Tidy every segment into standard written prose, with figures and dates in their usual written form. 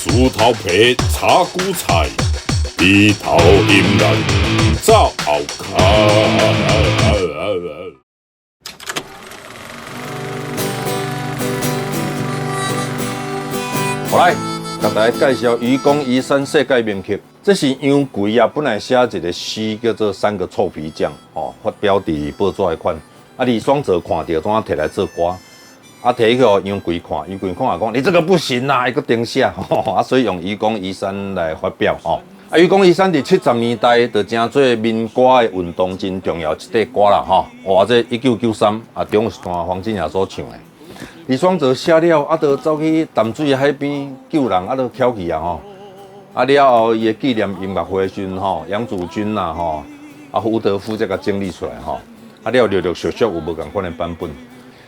豬頭皮炒韭菜，猪頭音樂走後跤。好來，共大家介紹《愚公移山世界名曲》。這是楊貴啊，本來寫一個詩叫做《三個臭皮匠》，哦，發表佇報紙的款。啊，李雙澤看著，怎啊提來做歌？啊，提去予楊貴看，楊貴看也講，你這個不行啦，伊閣重寫，啊，所以用《愚公移山》來發表，吼。啊，《愚公移山》佇70年代就成做民歌的運動真重要一塊歌啦，吼。哇，這1993啊，中時段黃金雅所唱的。李雙澤寫了，啊，就走去淡水海邊救人，啊，就翹去啊，吼。啊，了後伊的紀念音樂會時陣吼，楊祖君啦，吼，啊，胡德夫才共整理出來，吼。啊，了後陸陸續續有無仝款的版本。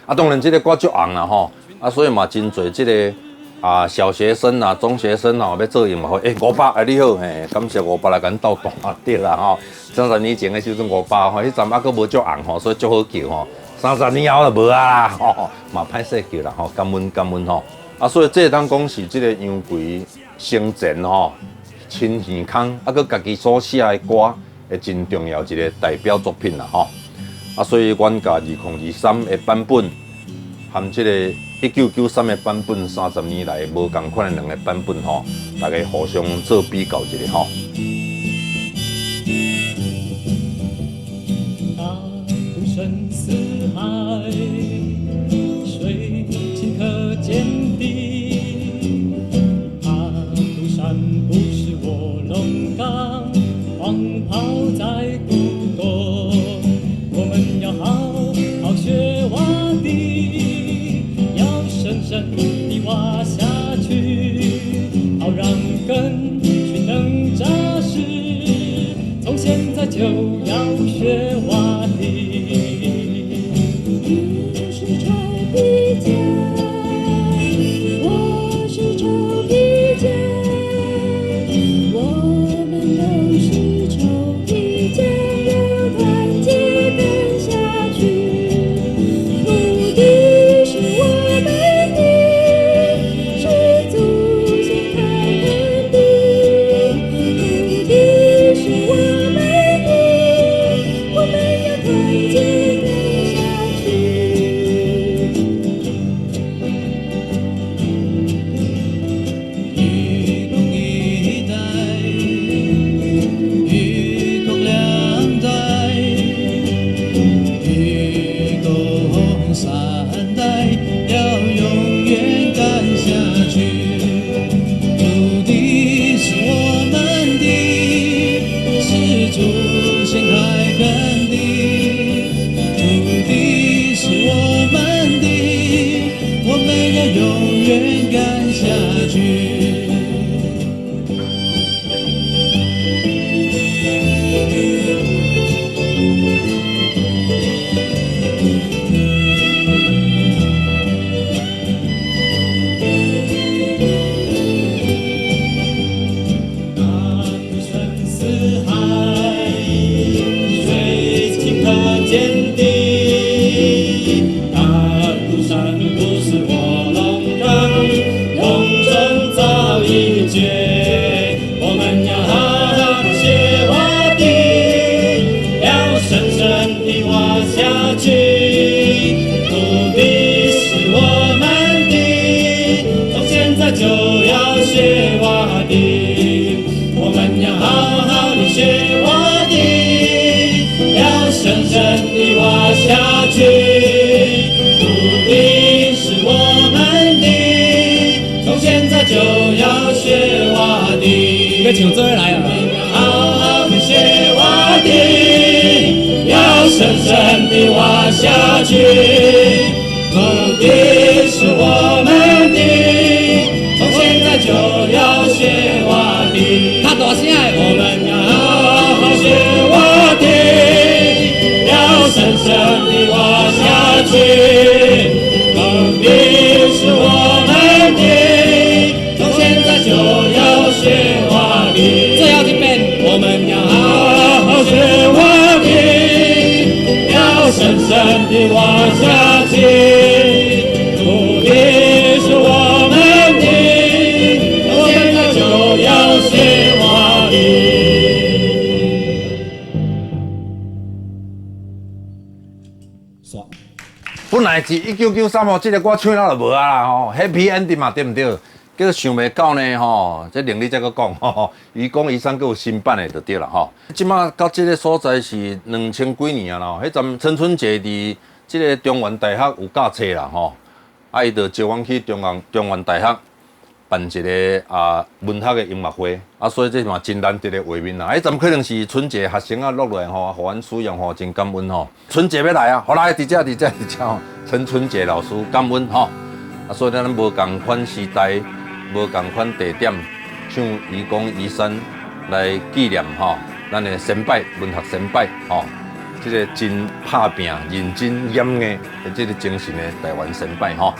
啊，當然這個歌足紅啦，吼。啊，所以嘛真濟這個啊小學生啊、中學生吼，欲做音樂會，欸，500，哎你好，嘿，感謝500來共阮鬥彈，對啦，吼。30年前的時陣500吼，彼陣猶閣無足紅吼，所以足好叫吼。30年後就無啊，吼，嘛歹勢叫啦，吼，感恩感恩吼。啊，所以這當講是這個楊貴生前吼，親耳空，啊，閣家己所寫的歌，的真重要一個代表作品啦，吼。啊，所以阮共2023的版本，含這個1993的版本，30年來無仝款的兩個版本吼，大家互相做比較一下吼。大肚深似海，水清可見底。大肚山不是臥龍崗，黃袍在肚東。我們要好好學挖地，要深深地挖下去，好讓根須能紮實。從現在就要學挖地。你是臭皮匠，我是臭皮匠，我們都是臭皮匠，要團結幹下去。土地是我們的，是祖先開墾的。土地是我們的，我們要團結幹下去。愚公一代，愚公兩代，愚公三代，要永遠幹下去。土地是我們的，是祖先開墾的。土地是我們的，我們要永遠幹下去。大肚深似海，水清可見底。大肚山不是臥龍崗，龍種早已絕。我們要好好地學挖地，要深深地挖下去。土地是我們的，從現在就要學挖地。我們要好好地學挖地，要深深地挖下去。土地是我們的，從現在就要學挖地。欲唱做伙來啊！好好地學挖地，要深深地挖下去。土地是我們的，從現在就要學挖地。較大聲的，我們要好好學挖地，要深深地挖下去。土地是我們的，從現在就要學挖地。最後一遍，我們要好好學挖地，要深深地挖下去。土地是我們的，從現在誌，1993吼，這个歌唱了就無啊啦吼，Happy Ending 嘛，對毋對？叫想袂到呢吼，這另你再閣講吼，愚公移山閣有新版的就對啦吼。這馬到這个所在是兩千幾年啊啦，彼陣陳春傑佇這个中原大學有教冊啦吼，啊，伊就招阮去中原大學辦一个文學的音樂會，啊，所以這嘛真難得的畫面啦。彼陣可能是春節學生啊落來吼，予阮使用吼，真感恩吼。春節欲來啊，予來佇遮佇遮佇遮吼，陳春傑老師感恩吼。啊，所以咱無仝款時代，無仝款地點，唱愚公移山來紀念吼，咱的先輩，文學先輩吼，這个真拍拚、認真嚴的這个精神的台灣先輩吼。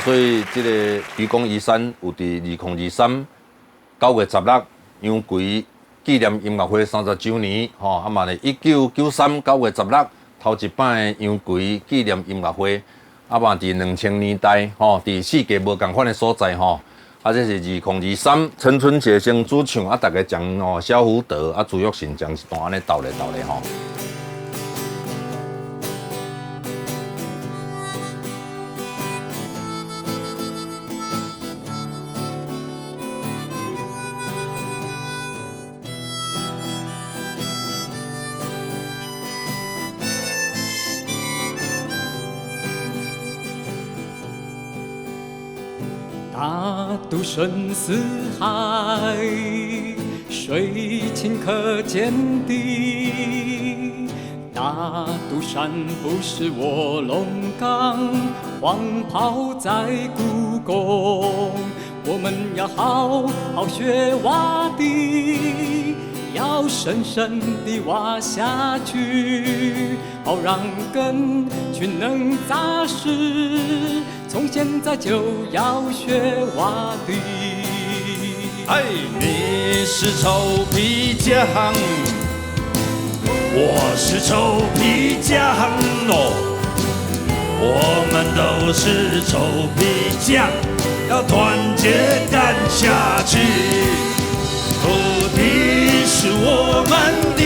所以這个愚公移山有佇2023 9月16楊奎紀念音樂會30週年，吼，啊嘛咧1993 9月16頭一擺楊奎紀念音樂會，啊嘛佇2000年代，吼，佇世界無仝款的所在，吼，啊，啊，這是2023陳春杰先主唱，啊，逐家將哦蕭福德啊朱育信將一段按呢鬥咧鬥咧吼。大肚深似海，水清可見底。大肚山不是臥龍崗，黃袍在故宮。我們要好好學挖地，要深深地挖下去，好讓根群能紮實。從現在就要學挖地。哎，你是臭皮匠，我是臭皮匠哦，我們都是臭皮匠，要團結幹下去。土地是我們的，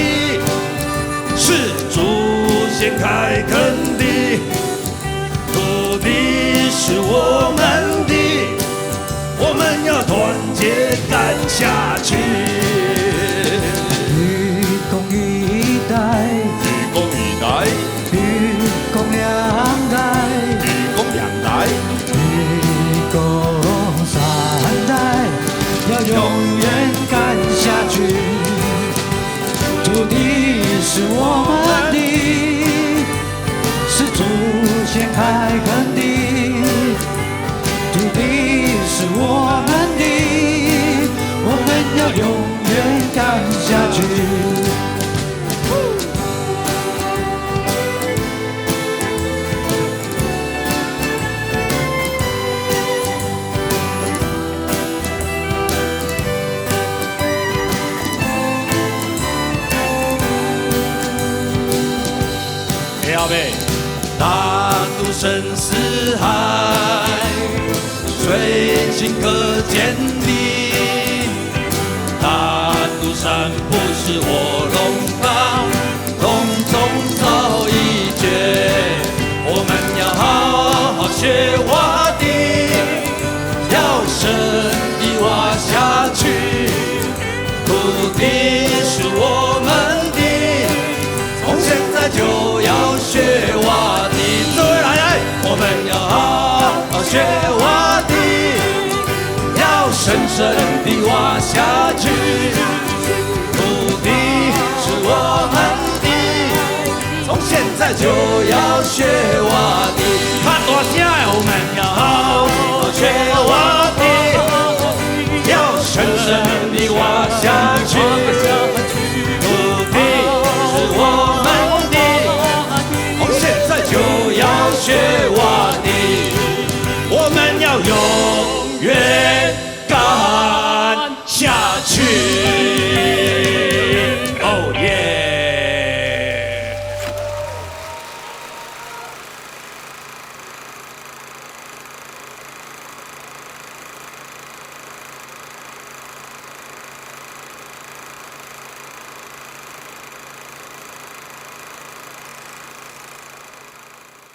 是祖先開墾的。土地是我們的，我們要團結幹下去。愚公一代，愚公一代，愚公兩代，愚公兩代，愚公三代，要永遠幹下去。土地是我們的，是祖先開墾的。土地是我們的，我們要永遠幹下去。阿伯，大肚深似海，水清可見底。大肚山不是臥龍崗，龍總早已絕。我們要好好學挖地，要深地挖下去。土地是我們的，從現在就要學挖地。來來，我們要好好學挖地，要深深地挖下去。土地是我們的，從現在就要學挖地。較大聲的。